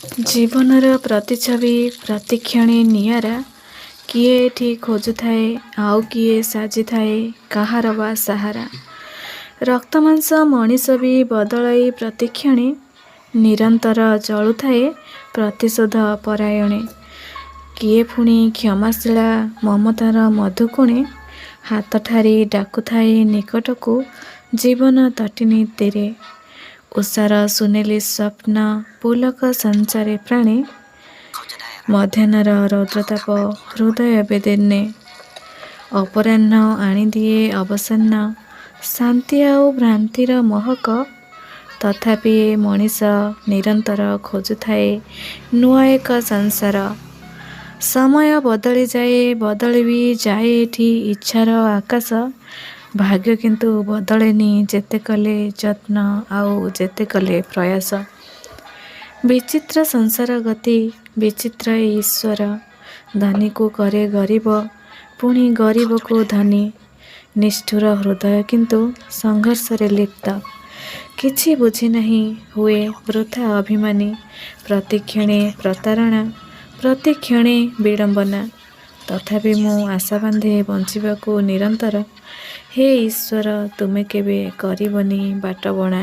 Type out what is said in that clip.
ଜୀବନର ପ୍ରତିଛବି ପ୍ରତିକ୍ଷଣେ ନିଆରା। କିଏ ଏଠି ଖୋଜୁଥାଏ, ଆଉ କିଏ ସାଜିଥାଏ କାହାର ବା ସାହାରା। ରକ୍ତମାଂସ ମଣିଷ ବି ବଦଳଇ ପ୍ରତିକ୍ଷଣେ, ନିରନ୍ତର ଜଳୁଥାଏ ପ୍ରତିଶୋଧ ପରାୟଣେ। କିଏ ପୁଣି କ୍ଷମାଶୀଳା ମମତାର ମଧୁକୋଣେ ହାତଠାରି ଡାକୁଥାଏ ନିକଟକୁ ଜୀବନ ତଟିନୀ ତୀରେ। ଉଷାର ସୁନେଲି ସ୍ୱପ୍ନ ପୁଲକ ସଞ୍ଚାରେ ପ୍ରାଣେ, ମଧ୍ୟାହ୍ନର ରୌଦ୍ରତାପ ହୃଦୟ ବିଦୀର୍ଣ୍ଣେ। ଅପରାହ୍ନ ଆଣିଦିଏ ଅବସନ୍ନ ଶାନ୍ତି ଆଉ ଭ୍ରାନ୍ତିର ମହକ। ତଥାପି ଏ ମଣିଷ ନିରନ୍ତର ଖୋଜୁଥାଏ ନୂଆ ଏକ ସଂସାର। ସମୟ ବଦଳିଯାଏ, ବଦଳି ବି ଯାଏ ଏଠି ଇଚ୍ଛାର ଆକାଶ। ଭାଗ୍ୟ କିନ୍ତୁ ବଦଳେନି ଯେତେ କଲେ ଯତ୍ନ ଆଉ ଯେତେ କଲେ ପ୍ରୟାସ। ବିଚିତ୍ର ସଂସାର ଗତି, ବିଚିତ୍ର ଏ ଈଶ୍ୱର। ଧନୀକୁ କରେ ଗରିବ, ପୁଣି ଗରିବକୁ ଧନୀ। ନିଷ୍ଠୁର ହୃଦୟ କିନ୍ତୁ ସଂଘର୍ଷରେ ଲିପ୍ତ। କିଛି ବୁଝିନାହିଁ, ହୁଏ ବୃଥା ଅଭିମାନୀ। ପ୍ରତିକ୍ଷଣେ ପ୍ରତାରଣା, ପ୍ରତିକ୍ଷଣେ ବିଡ଼ମ୍ବନା। ତଥାପି ମୁଁ ଆଶା ବାନ୍ଧେ ବଞ୍ଚିବାକୁ ନିରନ୍ତର। ହେ ଈଶ୍ୱର, ତୁମେ କେବେ କରିବନି ବାଟବଣା।